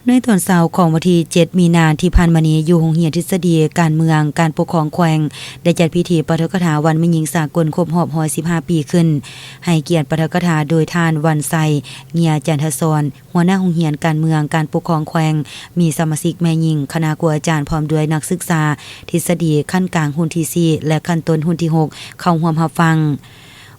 ໃນຕອນເຊົ້າຂອງວັນທີເຈັດ ມີນາທີ່ຜ່ານມານີ້ ຢູ່ໂຮງຮຽນທິດສະດີການເມືອງການປົກຄອງແຂວງ ໄດ້ຈັດພິທີປາຖະກະຖາວັນແມ່ຍິງສາກົນຄົບຮອບຮ້ອຍສິບຫ້າປີຂຶ້ນ, ໃຫ້ກຽດປາຖະກະຖາໂດຍທ່ານ ວັນໄຊ ເງຍຈັນທະສອນ ຫົວໜ້າໂຮງຮຽນການເມືອງການປົກຄອງແຂວງ, ມີສະມາຊິກແມ່ຍິງ, ຄະນະຄູອາຈານ ພ້ອມດ້ວຍນັກສຶກສາທິດສະດີຂັ້ນກາງຮຸ່ນທີສີ່ ແລະ ຂັ້ນຕົ້ນຮຸ່ນທີຫົກ ເຂົ້າຮ່ວມຮັບຟັງ.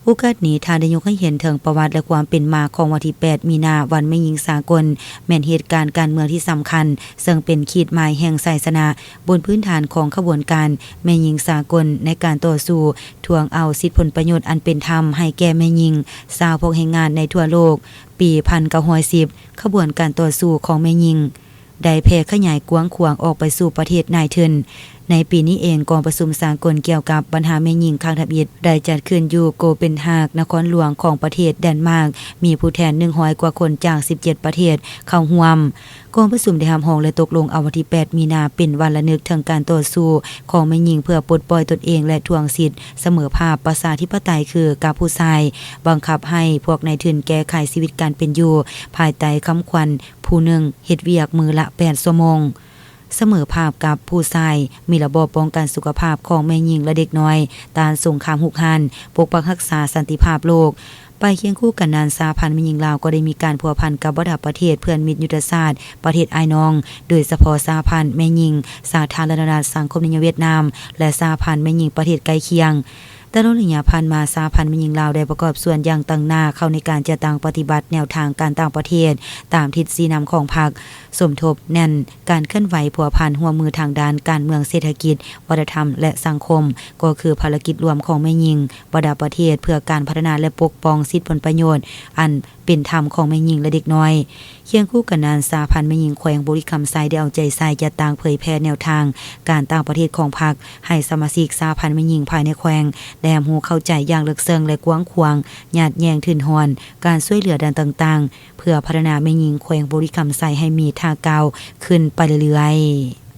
ໂອກາດນີ້ ທ່ານໄດ້ຍົກໃຫ້ເຫັນເຖິງປະຫວັດ ແລະ ຄວາມເປັນມາຂອງວັນທີແປດ ມີນາ ວັນແມ່ຍິງສາກົນ, ແມ່ນເຫດການການເມືອງທີ່ສຳຄັນ ເຊິ່ງເປັນຂີດໝາຍແຫ່ງໄຊຊະນະ ບົນພື້ນຖານຂອງຂະບວນການແມ່ຍິງສາກົນ ໃນການຕໍ່ສູ້ທວງເອົາສິດຜົນປະໂຫຍດອັນເປັນທຳໃຫ້ແກ່ແມ່ຍິງຊາວພວກແຮງງານໃນທົ່ວໂລກ ປີພັນເກົ້າຮ້ອຍສິບ ຂະບວນການຕໍ່ສູ້ຂອງແມ່ຍິງ ໄດ້ແຜ່ຂະຫຍາຍກວ້າງຂວາງອອກໄປສູ່ປະເທດນາຍທຶນ. ໃນປີນີ້ເອງ, ກອງປະຊຸມສາກົນກ່ຽວກັບບັນຫາແມ່ຍິງຄັ້ງທຳອິດ ໄດ້ຈັດຂຶ້ນຢູ່ໂກເປນຮາກ ນະຄອນຫຼວງຂອງປະເທດແດນມາກ, ມີຜູ້ແທນໜຶ່ງຮ້ອຍກວ່າຄົນຈາກສິບເຈັດປະເທດເຂົ້າຮ່ວມ. ກອງປະຊຸມໄດ້ຮັບຮອງ ແລະ ຕົກລົງເອົາວັນທີແປດ ມີນາ ເປັນວັນລະນຶກເຖິງການຕໍ່ສູ້ຂອງແມ່ຍິງເພື່ອປົດປ່ອຍຕົນເອງ ແລະ ທວງສິດສະເໝີພາບປະຊາທິປະໄຕຄືກັບຜູ້ຊາຍ, ບັງຄັບໃຫ້ພວກນາຍທຶນແກ້ໄຂຊີວິດການເປັນຢູ່ພາຍໃຕ້ຄຳຂວັນ ຜູ້ໜຶ່ງເຮັດວຽກມື້ລະແປດຊົ່ວໂມງ, ສະເໝີພາບກັບຜູ້ຊາຍ, ມີລະບອບປ້ອງກັນສຸຂະພາບຂອງແມ່ຍິງ ແລະ ເດັກນ້ອຍ, ຕ້ານສົງຄາມຮຸກຮານ, ປົກປັກຮັກສາສັນຕິພາບໂລກ. ໄປຄຽງຄູ່ກັນນັ້ນ, ສະຫະພັນແມ່ຍິງລາວກໍໄດ້ມີການພົວພັນກັບບັນດາປະເທດເພື່ອນມິດຍຸດທະສາດປະເທດອ້າຍນ້ອງ, ໂດຍສະເພາະສະຫະພັນແມ່ຍິງສາທາລະນະລັດສັງຄົມນິຍົມຫວຽດນາມ ແລະ ສະຫະພັນແມ່ຍິງປະເທດໃກ້ຄຽງ. ຕະຫຼອດໄລຍະຜ່ານມາ, ສະຫະພັນແມ່ຍິງລາວໄດ້ປະກອບສ່ວນຢ່າງຕັ້ງໜ້າເຂົ້າໃນການຈັດຕັ້ງປະຕິບັດແນວທາງການຕ່າງປະເທດ ຕາມທິດຊີ້ນຳຂອງພັກ, ສົມທົບແໜ້ນການເຄື່ອນໄຫວພົວພັນຮ່ວມມືທາງດ້ານການເມືອງ, ເສດຖະກິດ, ວັດທະນະທຳ ແລະ ສັງຄົມ, ກໍຄືພາລະກິດລວມຂອງແມ່ຍິງບັນດາປະເທດ ເພື່ອການພັດທະນາ ແລະ ປົກປ້ອງສິດຜົນປະໂຫຍດອັນເປັນທຳຂອງແມ່ຍິງ ແລະ ເດັກນ້ອຍ. ຄຽງຄູ່ກັນນັ້ນ, ສະຫະພັນແມ່ຍິງແຂວງບໍລິຄຳໄຊ ໄດ້ເອົາໃຈໃສ່ຈັດຕັ້ງເຜີຍແຜ່ແນວທາງການຕ່າງປະເທດຂອງພັກ ໃຫ້ສະມາຊິກສະຫະພັນແມ່ຍິງພາຍໃນແຂວງ ໄດ້ຮັບຮູ້ເຂົ້າໃຈຢ່າງເລິກເຊິ່ງ ແລະ ກວ້າງຂວາງ, ຍາດແຍ່ງທຶນຮອນ, ການຊ່ວຍເຫຼືອດ້ານຕ່າງໆ ເພື່ອພັດທະນາແມ່ຍິງແຂວງບໍລິຄຳໄຊໃຫ້ມີທ່າກ້າວຂຶ້ນໄປເລື້ອຍໆ.